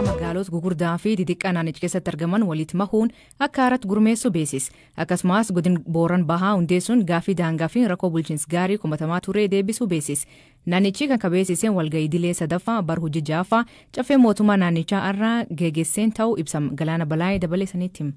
Magaalota gugurdaa fi xixiqqaa naannicha keessatti argaman walitti makuun akka haaratti gurmeessuu beeksise. Akkasumas godin Booran Bahaa hundeessuun gaaffii daangaa fi rakkoo bulchiinsa gaarii komatamaa ture deebisuu beeksise. Naannichi kan beeksiseen walgahii idilee sadaffaa bara hojii ja'affaa caffee mootummaa naannichaa irraa geggeesseen ta'uu ibsama. Galaana Balaayee dabalee saniitti hima.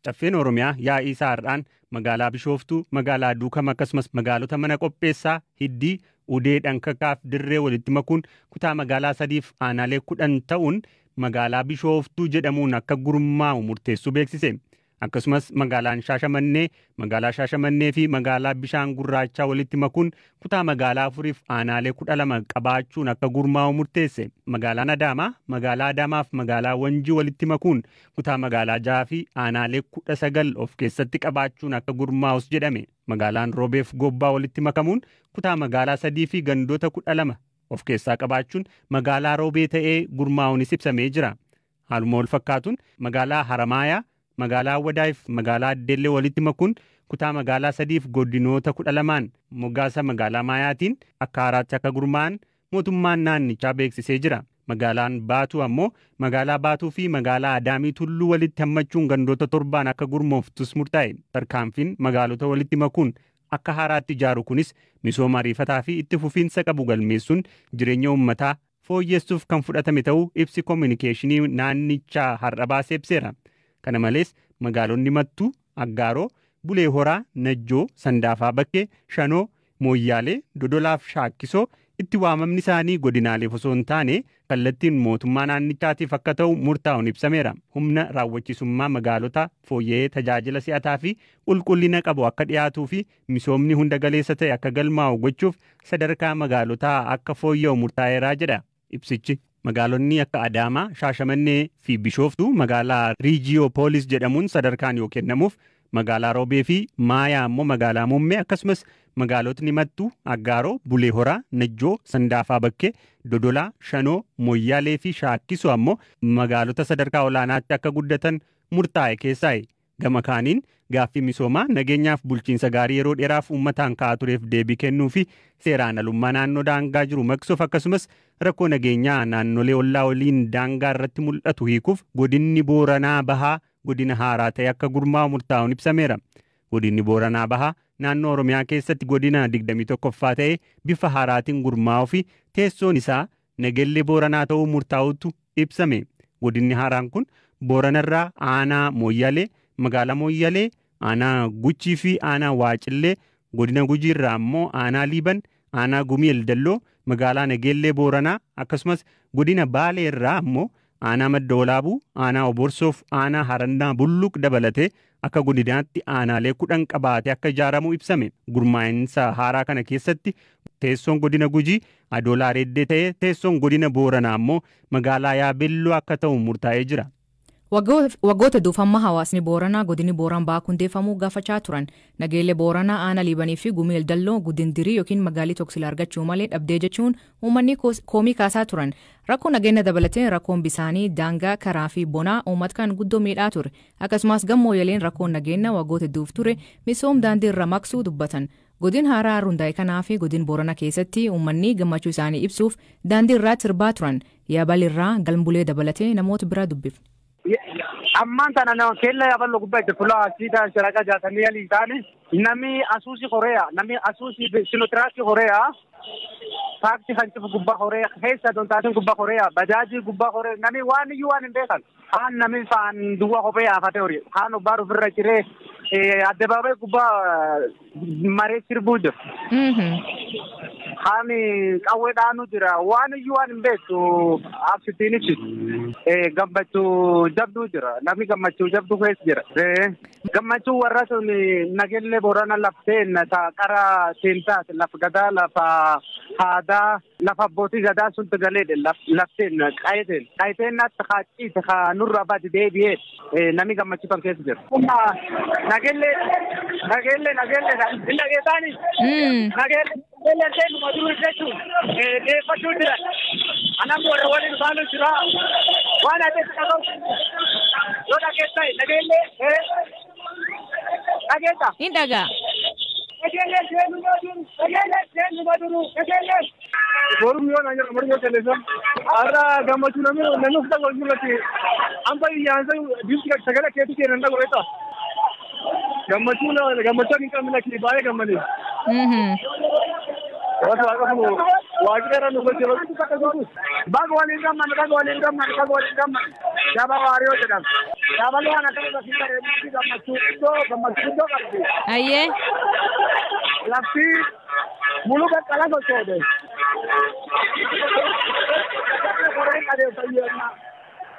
Caffeen Oromiyaa yaa'ii isaa har'aan magaalaa Bishooftuu, magaalaa Duukam akkasumas magaalota mana qopheessaa Hiddii, Udee, Dhankakaaf Dirree walitti makuun kutaa magaalaa 3f aanaalee 10 ta'uun magaalaa Bishooftuu jedhamuun akka gurmaa'u murteessuu beeksise. Akkasumas magaalaan Shaashamannee, magaalaa Shaashamannee fi magaalaa Bishaan Gurraachaa walitti makuun kutaa magaalaa 4f aanaalee 12 qabaachuun akka gurmaa'u murteesse. Magaalaan Adaamaa, magaalaa Adaamaaf magaalaa Wanjii walitti makuun kutaa magaalaa 6 fi aanaalee 19 of keessatti qabaachuun akka gurmaa'us jedhame. Magaalaan Roobeef Gobbaa walitti makamuun kutaa magaalaa 3 fi gandoota 12 of keessaa qabaachuun magaalaa Roobee ta'ee gurmaa'uunis ibsamee jira. Haaluma wal fakkaatuun magaalaa Haramaayaa, magaalaa Wadaayif magaalaa Addeellee walitti makuun kutaa magaalaa 3f godinoota 12 moggaasa magaalaa Maayaatiin akka haaraatti akka gurmaa'an mootummaan naannichaa beeksisee jira. Magaalaan Baatuu ammoo magaalaa Baatuu fi magaalaa Adaamii Tulluu walitti hammachuun gandoota 7 akka gurmooftus murtaa'e. Tarkaanfiin magaalota walitti makuun akka haaraatti ijaaru kunis misooma ariifataa fi itti fufiinsa qabu galmeessuun jireenya uummataa fooyyessuuf kan fudhatame ta'uu ibsi koominikeeshinii naannichaa har'a baasee ibseera. Kana malees magaalonni Mattuu, Aggaaroo, Bulee Horaa, Najjoo, Sandaafaa Bakkee, Shanoo, Mooyyaalee, Dodolaaf Shaakkisoo itti waamamni isaanii godinaaleef osoo hin taane kallattiin mootummaa naannichaatiif akka ta'u murtaa'uun ibsameera. Humna raawwachiisummaa magaalota fooyya'ee tajaajila si'ataa fi qulqullina qabu akka dhiyaatuu fi misoomni hunda galeessa ta'e akka galmaa'u gochuuf sadarkaa magaalotaa akka fooyya'u murtaa'eeraa jedha ibsichi. Magaalonni akka Adaamaa, Shaashamannee fi Bishooftuu magaalaa Riijiyoopolis jedhamuun sadarkaan yoo kennamuuf magaalaa Roobee fi Maayaa ammoo magaalaa Muummee akkasumas magaalotni Mattuu, Aggaaroo, Bulee Horaa, Najjoo, Sandaafaa Bakkee, Dodolaa, Shanoo, Mooyyaalee fi Shaakkisoo ammoo magaalota sadarkaa olaanaatti akka guddatan murtaa'e keessaayi. Gama kaaniin gaaffii misoomaa nageenyaaf bulchiinsa gaarii yeroo dheeraaf uummataan ka'aa tureef deebii kennuu fi seeraan alummaa naannoo daangaa jiru maqsuuf akkasumas rakkoo nageenyaa naannolee ollaa waliin daangaa irratti mul'atu hiikuuf godinni Booranaa Bahaa godina haaraa ta'e akka gurmaa'u murtaa'uun ibsameera. Godinni Booranaa Bahaa naannoo Oromiyaa keessatti godina 21ffaa ta'e bifa haaraatiin gurmaa'uu fi teessoon isaa Nagellee Booranaa ta'uu murtaa'utu ibsame. Godinni haaraan kun Booranarraa aanaa Mooyyalee, magaalaa Mooyyalee, aanaa Guchii fi aanaa Waacillee, godina Gujiirraa ammoo aanaa Liiban, aanaa Gumii Eldalloo, magaalaa Nagellee Booranaa akkasumas godina Baaleerraa ammoo aanaa Madda Walaabuu, aanaa Oborsoof, aanaa Harannaa Bulluq dabalatee akka godinaatti aanaalee 10 qabaatee akka ijaaramu ibsame. Gurmaa'insa haaraa kana keessatti teessoon godina Gujii Adoolaa Reeddee ta'ee teessoon godina Booranaa ammoo magaalaa Yaabelloo akka ta'u murtaa'ee jira. Waggoota duufammaa hawaasni Booranaa godinni Booran Bahaa hundeeffamuu gaafachaa turan. Nageellee Booranaa aanaa Liibanii fi Gumii Eldalloo Gudindirii yookiin magaalii Toksila argachuu malee dhabdee jechuun uummanni koomii kaasaa turan. Rakkoo nageenya dabalatee rakkoon bisaanii daangaa karaa fi bonaa uummata kan guddoo miidhaa ture. Akkasumas gammooyyaleen rakkoon nageenya waggoota duuf ture misoom daandii irra maqsuu dubbatan. Godin haaraa hundaa'e kanaa fi godin Booranaa keessatti uummanni gammachuu isaanii ibsuuf daandii irraa sirbaa turan. Yaabalirraa galmbulee dabalatee namoota biraa dubbifne. Ammaan tana nama keella yaaballoo gubbaa itti fuula asiidha sharaqa jaatamii alii taane namni asuusi horeeya namni asuusi sinotiraakii horeeya taaksii kan cufu gubbaa horeeya keessa dontaatiin gubbaa horeeya bajaajii gubbaa horeeya namni waan iyyuu waan hin beekan haan namni faan duwwaa kophee yaafatee horii haan obbaa ofirra ciree addabaabee gubbaa maree sirbuu jiru. Haan qawwee dhaanuu jira waan iyyuu waan hin beektu absitiin ibsitu. Gammachuu jabduu jira namni gammachuu jabduu keessa jira. Gammachuu warra sun nagellee Boorana lafteen qara seentaas lafa gadaa lafa aadaa lafa abbootii gadaa suntu galeedhe lafteen qayeteen qayeteen natti haaciite haa nurra baati deebi'ee namni gammachuu kan keessa jira. Nagellee nagellee nagellee hin dhageessaani. Nagellee nagellee seenuma jiru jechuun deeffachuu jiran. Anam warra waliin baanu jira. Waan ati dhaga'u. Yoo dhageessa nageellee. Dhageessa. Hin dhagaa. Nageellee seenu maduru. Nageellee seenu maduru. Nageellee. Forum yoo naan jedhamu morma qilleessa. Har'a gammachuu namni uffata golgulatti. Amma iyyaansa bifti sagalee keetu keenan dhagoeta. Gammachuu gammachuu hin qabne lakki baay'ee gammadee. Waaqni nu gochee. Baga waliin gammanne baga waliin gammanne baga waliin gammanne. Jaba waariyoo jedhama. Jaaballi waan akka bakki bareedutti gammachuu iddoo gammachuu iddoo qabdi. Ayyee. Lafti mulu baqqala sochoode.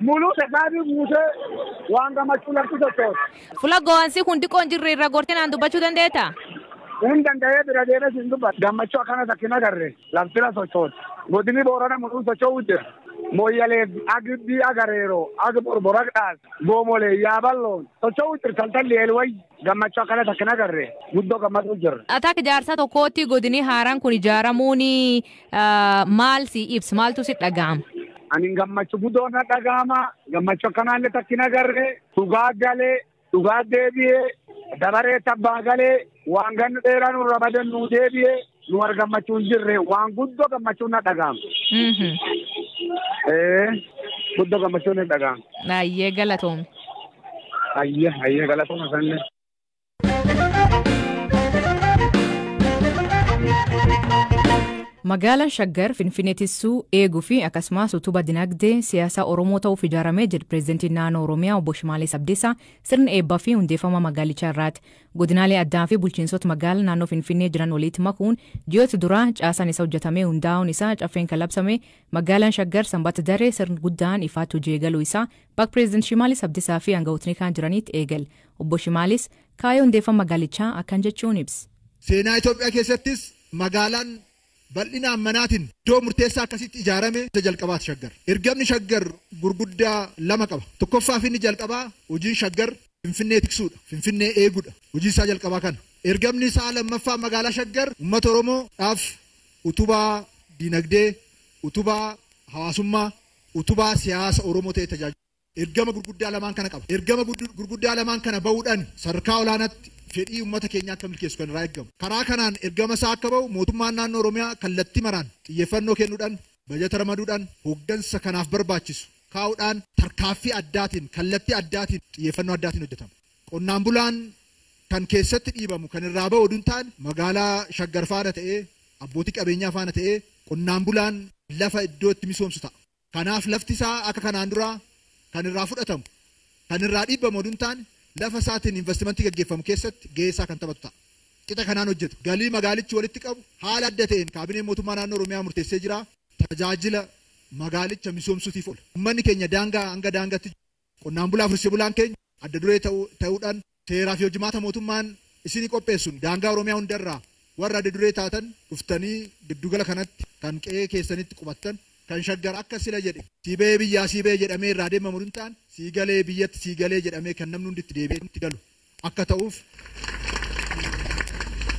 Mulu sasaabii guutee waan gammachuu lafti sochoode. Fula go'aansi kun xiqqoon jirre irra gortee naan dubbachuu dandeetta? Hin danda'ee bira deemee siin dubbata. Gammachuu akkana sakkina agarre lafti la sochooti. Godinni Boorana muluu socho'uu jira. Mooyyalee agibbii agareeroo agi borbora dhaas goomolee yaaballoon socho'uu jira taltalli eelwayi gammachuu akkana sakkina agarre guddoo gammaduu jira. Ataak jaarsaa tokkootti godinni haaraan kun ijaaramuun maal si ibsa maaltu si dhaga'ama? Ani gammachuu guddoo na dhaga'ama gammachuu akkanaallee takkina agarre dhugaa galee dhugaa deebi'ee dabaree tabbaa galee waan ganni dheeraa nurra badan nuu deebi'ee nu warra gammachuu hin jirre waan guddoo gammachuu na dhaga'ama. Guddoo gammachuu na dhaga'ama. Ayyee galatoome. Ayyee ayyee galatoome sanne. Magaalaan Shaggar Finfinnee tissuu eeguu fi akkasumas utubaa dinagdee siyaasaa Oromoo ta'uuf ijaaramee jedhu pireezidantiin naannoo Oromiyaa obbo Shimallis Abdiisaa sirna eebbaa fi hundeeffama magaalichaa irraati. Godinaalee addaa fi bulchiinsota magaalaa naannoo Finfinnee jiran walitti makuun ji'oota duraa caasaan isa hojjetamee hundaa'uun isaa caffeen kan labsame magaalaan Shaggar sanbata daree sirna guddaan ifaatti hojii eegaluu isaa bakka pireezidantii Shimallis Abdiisaa fi aangawootni kaan jiranitti eegale. Obbo Shimallis kaayyoo hundeeffama magaalichaa akkan jechuun ibsa. Seenaa Itoophiyaa keessattis magaalaan bal'ina ammanaatiin iddoo murteessaa akkasitti ijaarame isa jalqabaati Shaggar. Ergamni Shaggar gurguddaa lama qaba. Tokkoffaa fi inni jalqabaa hojiin Shaggar Finfinnee tiksuudha. Finfinnee eeguudha. Hojii isaa jalqabaa kana. Ergamni isaa lammaffaa magaalaa Shaggar uummata Oromoodhaaf utubaa dinagdee, utubaa hawaasummaa, utubaa siyaasa Oromoo ta'e tajaajila. Ergama gurguddaa lamaan kana qaba. Ergama gurguddaa lamaan kana bahuudhaan sadarkaa olaanaatti fedhii uummata keenyaa akka milkeessu kan irraa eegamu. Karaa kanaan ergama isaa akka bahu mootummaan naannoo Oromiyaa kallattii maraan xiyyeeffannoo kennuudhaan, bajata ramaduudhaan, hooggansa kanaaf barbaachisu kaa'uudhaan tarkaaffii addaatiin, kallattii addaatiin, xiyyeeffannoo addaatiin hojjetama. Qonnaan bulaan kan keessatti dhiibamu kan irraa bahu oduun taane magaalaa Shaggar faana ta'ee, abbootii qabeenyaa faana ta'ee qonnaan bulaan lafa iddoo itti misoomsu ta'a. Kanaaf lafti isaa akka kanaan duraa kan irraa fudhatamu, kan irraa dhiibamu oduun taane lafa isaatiin investimentii gaggeeffamu keessatti gahee isaa kan taphatu ta'a. Qixa kanaan hojjeta. Galii magaalichi walitti qabu haala adda ta'een kaabineen mootummaa naannoo Oromiyaa murteessee jira. Tajaajila magaalicha misoomsuutiif oola. Uummanni keenya daangaa hanga daangaatti qonnaan bulaa fi horsiisee bulaan keenya adda duree ta'uudhaan seeraa fi hojimaata mootummaan isinii qopheessuun daangaa Oromiyaa hundarraa warra adda duree taatan dhuftanii giddugala kanatti kan qe'ee keessanitti qubattan kan Shaggar akka sila jedhe siibee biyyaa siibee jedhamee irraa deemamu hin taane siigalee biyyatti siigalee jedhamee kan namni hundi itti deebi'ee itti galu akka ta'uuf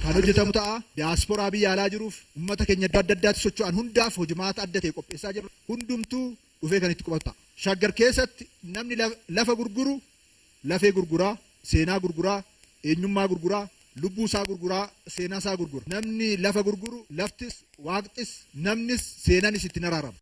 kan hojjetamu ta'a. Diyaasporaa biyya alaa jiruuf uummata keenya iddoo adda addaatti socho'an hundaaf hojimaata adda ta'e qopheessaa jirra. Hundumtuu dhufee kan itti qubatu ta'a. Shaggar keessatti namni lafa gurguru lafee gurguraa, seenaa gurguraa, eenyummaa gurguraa, lubbuu isaa gurguraa, seenaa isaa gurgura. Namni lafa gurguru laftis, waaqxis, namnis, seenaanis ittiin araarama.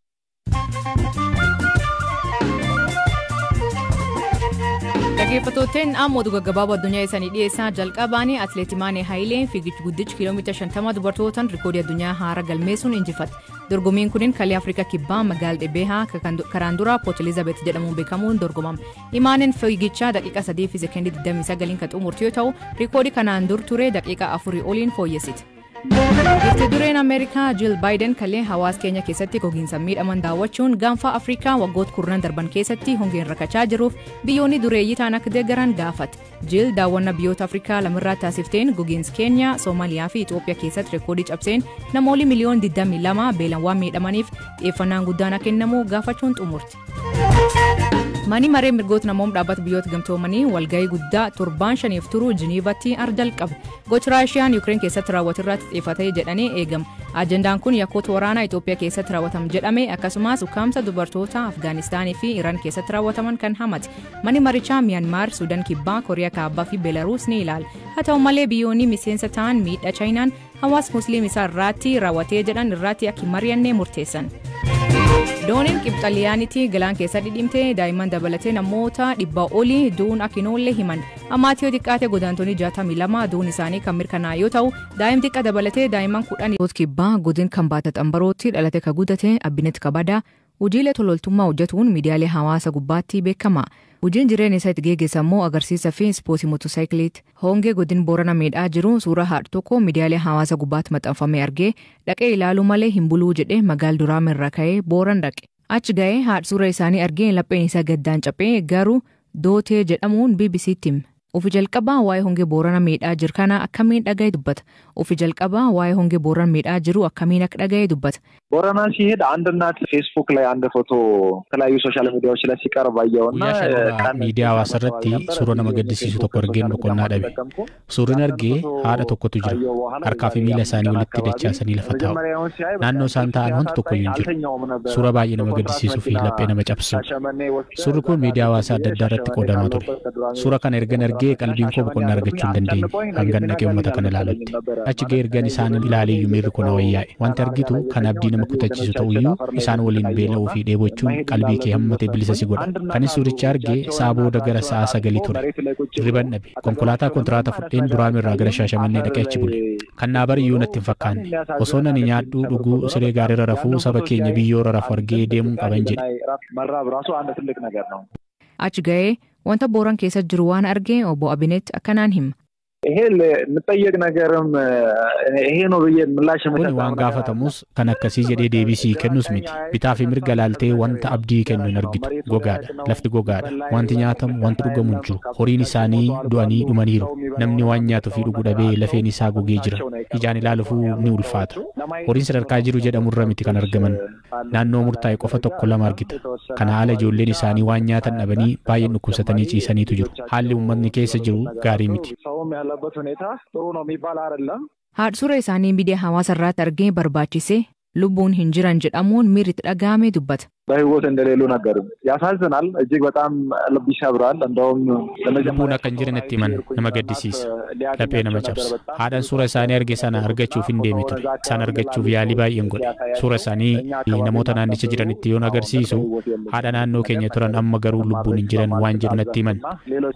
Dhaggeeffattooteen ammoo gaggabaaboo addunyaa isaanii dhiyeessaa jalqabaanii atileet Imaanee Hayileen fiigichi guddichi kiiloomeetira 50 dubartootaan rikoodii addunyaa haaraa galmeessuun injifatte. Dorgommiin kunin kalee Afrikaa Kibbaa magaalaa Dhibeehaa karaan dura Poort Elizabeth jedhamuun beekamuun dorgomama. Imaaneen fiigichaa daqiiqa 3 fi sekeendii 29 kan xumurte yoo ta'u rikoodii kanaan dur ture daqiiqa 4 oliin fooyyessite. Giifti dureen Ameerikaa Jiil Baayiden kalee hawaasa keenya keessatti gogiinsa miidhaman daawwachuun gaanfa Afrikaa waggoota kurnan darban keessatti hongeen rakkachaa jiruuf biyyoonni dureeyyii ta'an akka deeggaran gaafate. Jiil daawwannaa biyyoota Afrikaa lamarraa taasifteen gogiinsi Keeniyaa, Soomaaliyaa fi Itoophiyaa keessatti reekoodii cabseen namoonni miliyoona 22 beelaan waan miidhamaniif xiyyeeffannaan guddaan akka kennamu gaafachuun xumurte. Manni maree mirgoota namoota dhaabbata biyyoota gamtoomanii walgahii guddaa torbaan 5 turu Jiniivaatti jalqabe. Gochi Raashiyaan Yuukireen keessatti raawwate irratti xiyyeeffatee jedhanii eegama. Ajendaan kun yakkoota waraanaa Itoophiyaa keessatti raawwatamu jedhame akkasumas ukkaamsa dubartoota Afgaanistaanii fi Iraan keessatti raawwataman kan hamate. Manni marichaa Miyanmaar, Suudaan Kibbaa, Kooriyaa Kaabaa fi Beelaruus ni ilaala. Haa ta'u malee biyyoonni miseensa ta'an miidhaa Chaayinaan hawaasa Musliim isaa irratti raawwatee jedhan irratti akka hin mari'anne murteessan. Dooniin Qibxaliyaanitti galaan keessa dhidhimtee daa'imman dabalatee namoota 100 olii du'uun akka hin oolle himan. Ammaatti yoo xiqqaate godaantonni 62 du'uun isaanii kan mirkanaa'e yoo ta'u daa'im xiqqa dabalatee daa'imman 10. Kibbaa godin kan baata xambarootti dhalate ka guddate Abbinet Kabadaa hojiilee tololtummaa hojjetuun miidiyaalee hawaasa gubbaatti beekama. Hojiin jireenya isaa itti geggeessa immoo agarsiisa fi ispoortii motorsaayikiliiti. Hongee godin Boorana miidhaa jiru suuraa haadha tokko miidiyaalee hawaasa gubbaatti maxxanfamee argee dhaqee ilaaluu malee hin buluu jedhee magaal duraame irraa ka'ee Booran dhaqe. Achi ga'ee haadha suura isaanii argee lapheen isaa gaddaan caphee garuu dootee jedhamuun BBC'tti hime. Ofi jalqabaa waa'ee hongee Boorana miidhaa jiru kana akkamiin dhaga'e dubbata. Ofi jalqabaa waa'ee hongee Boorana miidhaa jiru akkamiin akka dhaga'e dubbata. ቦረና ሲሄድ አንድ እናት ፌስቡክ ላይ አንድ ፎቶ የተለያዩ ሶሻል ሚዲያዎች ላይ ሲቀርብ አየውና Guyyaa shan miidiyaa hawaasaa irratti suura nama gaddisiisu tokko argeen boqonnaa dhabe. Suurri argee haadha tokkotu jira. Harkaa fi miila isaanii walitti dachaasanii lafa taa'u. Naannoo isaan taa'an wanti tokkoyyuu hin jiru. Suura baay'ee nama gaddisiisuu fi laphee nama cabsudha. Suurri kun miidiyaa hawaasaa adda addaa irratti qoodamaa ture. Suura kana ergan argee qalbiin koo boqonnaa argachuu hin dandeenye. Hangan dhaqee uummata kana ilaalutti. Achi ga'ee ergan isaan ilaaleeyyuu miirri koo na wayyaa'e. Wanti argitu kan abdii nama kutachiisu ta'uyyuu isaan waliin beela'uu fi dheebochuun qalbii kee hammatee bilisa si godha. Kanis suuricha argee sa'a booda gara sa'a 9 ture. Hirriban dhabe. Konkolaataa kontiraata fudheen Duraam irraa gara Shaashamannee dhaqee achi bule. Kan naa bariyyuu natti hin fakkaanne. Osoo nani nyaadhuu dhuguu siree gaariirra rafuu saba keenya biyyoorra rafu argee deemuun qaban jedhe. መራብ ራሱ አንድ ትልቅ ነገር ነው። Achi ga'ee wanta Booran keessa jiru waan argee obbo Abinet akkanaan hima. ይሄ የምጠየቅ ነገርም ይሄ ነው ብዬ ምላሽ Kuni waan gaafatamus kan akkasii jedhee deebisii kennus miti. Bitaa fi mirga laaltee wanta abdii kennu hin argitu. Gogaadha. Lafti gogaadha. Wanti nyaatamu wanti dhugamu hin jiru. Horiin isaanii du'anii dhumaniiru. Namni waan nyaatuu fi dhugu dhabee lafeen isaa gogee jira. Ijaan ilaaluufuu ni ulfaata. Horiin sadarkaa jiru jedhamurra miti kan argaman. Naannoo murtaa'e qofa tokko lama argita. Kana haala ijoolleen isaanii waan nyaatan dhabanii baay'een dhukkubsatanii ciisaniitu jiru. Haalli uummatni keessa jiru gaarii miti. ሰውም ያለበት ሁኔታ ጥሩ ነው የሚባል አይደለም። Haadha suura isaanii miidiyaa hawaasa irratti argee barbaachise lubbuun hin jiran jedhamuun miirri itti dhaga'ame dubbata. በህይወት እንደሌሉ ነገሩ ያሳዝናል። እጅግ በጣም ልብ ይሰብራል። እንደውም Lubbuun akka hin jirre natti himan nama gaddisiisa. Laphee nama cabsa. Haadhaan suura isaanii arge sana argachuuf hin deeme ture. Isaan argachuuf yaalii baay'een godhe. Suura isaanii namoota naannicha jiranitti yoon agarsiisu haadha naannoo keenya turan amma garuu lubbuun hin jiran waan jedhu natti himan.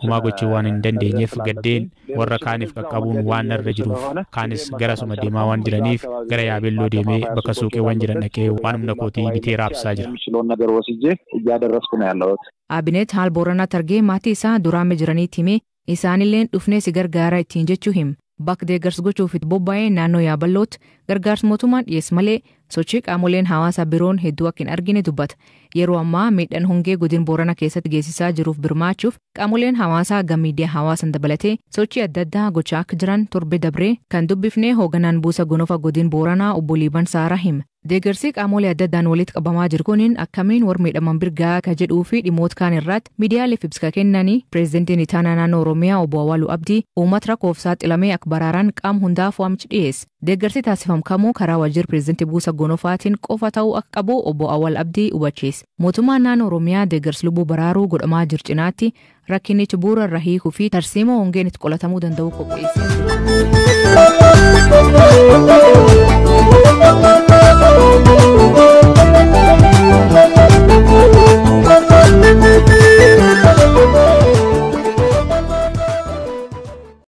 Homaa gochuu waan hin dandeenyeef gaddeen warra kaaniif qaqqabuun waan narra jiruuf kaanis gara suma deemaa waan jiraniif gara yaabelloo deemee bakka suuqiiwwan jiran dhaqee waan humna kootii bitee raabsaa jira. የሚችለውን ነገር ወስጄ እያደረስኩ ነው ያለሁት። Abinet haal Booranaatti argee maatii isaa duraame jiraniitti himee isaanilleen dhufnee si gargaara ittiin jechuu hima. Bakka deeggarsa gochuuf itti bobba'ee naannoo Yaabalootti gargaarsa mootummaan dhiyeesse malee sochii qaamoleen hawaasaa biroon hedduu akka hin argine dubbata. Yeroo ammaa miidhaan hongee godin Boorana keessatti geessisaa jiruuf birmaachuuf qaamoleen hawaasaa gama miidiyaa hawaasan dabalatee sochii adda addaa gochaa akka jiran torbe dabree kan dubbifnee hooganaan buusa gonofa godin Booranaa obbo Liiban Saaraa hima. Deeggarsi qaamolee adda addaan walitti qabamaa jiru kuniin akkamiin warra miidhaman birgaa ka jedhuu fi dhimmoota kaan irratti miidiyaaleef ibsa kennanii pireezidantiin Itaanaa naannoo Oromiyaa obbo Awwaaluu Abdii uummata rakkoof saaxilamee akka baraaran qaama hundaaf waamicha dhiyeesse. Deeggarsi taasifamu kamuu karaa waajjira pireezidantii buusa gonofaatiin qofa ta'uu akka qabu obbo Awwaal Abdii hubachiise. Mootummaan naannoo Oromiyaa deeggarsi lubbuu baraaruu godhamaa jiru cinaatti rakkinichi bu'uura irra hiikuu fi tarsiimoo hongeen itti qolatamuu danda'u qopheesse.